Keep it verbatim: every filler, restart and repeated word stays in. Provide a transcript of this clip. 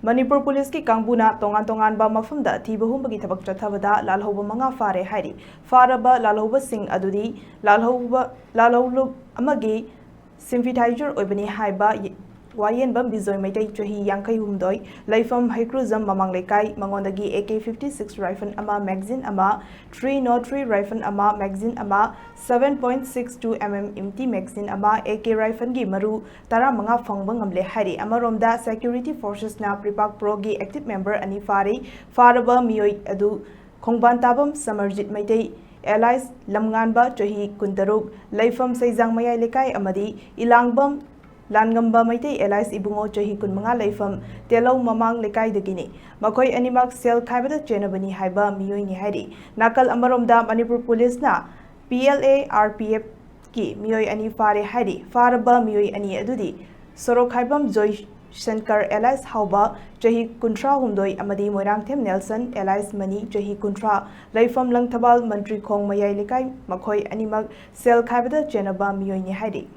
ꯃꯅꯤꯄꯨꯔ ꯄꯨꯂꯤꯁꯀꯤ ꯀꯥꯡꯕꯨꯅ ꯇꯣꯉꯥꯟ ꯇꯣꯉꯥꯟꯕ ꯃꯐꯝꯗ ꯊꯤꯕ ꯍꯨꯝꯕꯒꯤ ꯊꯕꯛ ꯆꯠꯊꯕꯗ ꯂꯥꯜꯍꯧꯕ ꯃꯉꯥ ꯐꯥꯔꯦ ꯍꯥꯏꯔꯤ꯫ ꯐꯥꯔꯕ ꯂꯥꯜꯍꯧꯕꯁꯤꯡ ꯑꯗꯨꯗꯤ ꯂꯥꯜꯍꯧꯕ, ꯂꯥꯜꯍꯧꯂꯨꯞ ꯑꯃꯒꯤ sympathizer ꯑꯣꯏꯕꯅꯤ ꯍꯥꯏꯕ ꯋꯥꯌꯦꯟꯕꯝ ꯕꯤꯖꯣꯏ ꯃꯩꯇꯩ, ꯆꯍꯤ ꯌꯥꯡꯈꯩ ꯍꯨꯝꯗꯣꯏ, ꯂꯩꯐꯝ ꯍꯩꯀ꯭ꯔꯨꯖꯝ ꯃꯃꯥꯡ ꯂꯩꯀꯥꯏ, ꯃꯉꯣꯟꯗꯒꯤ A K fifty six rifle ꯑꯃ, magazine ꯑꯃ, three nought three rifle ꯑꯃ, magazine ꯑꯃ, seven point six two M M empty magazine ꯑꯃ, A K rifleꯒꯤ ꯃꯔꯨ ꯇꯔꯥꯃꯉꯥ ꯐꯪꯕ ꯉꯝꯂꯦ ꯍꯥꯏꯔꯤ꯫ ꯑꯃꯔꯣꯝꯗ, security forcesꯅ ꯄ꯭ꯔꯤꯄꯥꯛ ꯄ꯭ꯔꯣꯒꯤ active member ꯑꯅꯤ ꯐꯥꯔꯤ꯫ ꯐꯥꯔꯕ ꯃꯤꯑꯣꯏ ꯑꯗꯨ ꯈꯣꯡꯕꯥꯟ ꯇꯥꯕꯝ ꯁꯃꯔꯖꯤꯠ ꯃꯩꯇꯩ, alias ꯂꯝꯉꯥꯟꯕ, ꯆꯍꯤ ꯀꯨꯟꯇꯔꯨꯛ, ꯂꯩꯐꯝ ꯁꯩꯖꯥꯡ ꯃꯌꯥꯏ ꯂꯩꯀꯥꯏ ꯑꯃꯗꯤ ꯏꯂꯥꯡꯕꯝ ꯂꯥꯟꯉꯝꯕ ꯃꯩꯇꯩ, alias ꯏꯕꯨꯡꯉꯣ, ꯆꯍꯤ ꯀꯨꯟꯃꯉꯥ, ꯂꯩꯐꯝ ꯇꯦꯂꯧ ꯃꯃꯥꯡ ꯂꯩꯀꯥꯏꯗꯒꯤꯅꯤ꯫ ꯃꯈꯣꯏ ꯑꯅꯤꯃꯛ ꯁꯦꯜ ꯈꯥꯏꯕꯗ ꯆꯦꯟꯅꯕꯅꯤ ꯍꯥꯏꯕ ꯃꯤꯑꯣꯏꯅꯤ ꯍꯥꯏꯔꯤ꯫ ꯅꯥꯀꯜ ꯑꯃꯔꯣꯝꯗ, ꯃꯅꯤꯄꯨꯔ ꯄꯨꯂꯤꯁꯅ P L A R P Fꯀꯤ ꯃꯤꯑꯣꯏ ꯑꯅꯤ ꯐꯥꯔꯦ ꯍꯥꯏꯔꯤ꯫ ꯐꯥꯔꯕ ꯃꯤꯑꯣꯏ ꯑꯅꯤ ꯑꯗꯨꯗꯤ ꯁꯣꯔꯣꯛꯈꯥꯏꯕꯝ ꯖꯣꯏ ꯁꯟꯀꯔ, alias ꯍꯥꯎꯕ, ꯆꯍꯤ ꯀꯨꯟꯊ꯭ꯔꯥ ꯍꯨꯝꯗꯣꯏ, ꯑꯃꯗꯤ ꯃꯣꯏꯔꯥꯡꯊꯦꯝ ꯅꯦꯜꯁꯟ, alias ꯃꯅꯤ, ꯆꯍꯤ ꯀꯨꯟꯊ꯭ꯔꯥ, ꯂꯩꯐꯝ ꯂꯪꯊꯕꯥꯜ ꯃꯟꯇ꯭ꯔꯤꯈꯣꯡ ꯃꯌꯥꯏ ꯂꯩꯀꯥꯏ꯫ ꯃꯈꯣꯏ ꯑꯅꯤꯃꯛ ꯁꯦꯜ ꯈꯥꯏꯕꯗ ꯆꯦꯟꯅꯕ ꯃꯤꯑꯣꯏꯅꯤ ꯍꯥꯏꯔꯤ꯫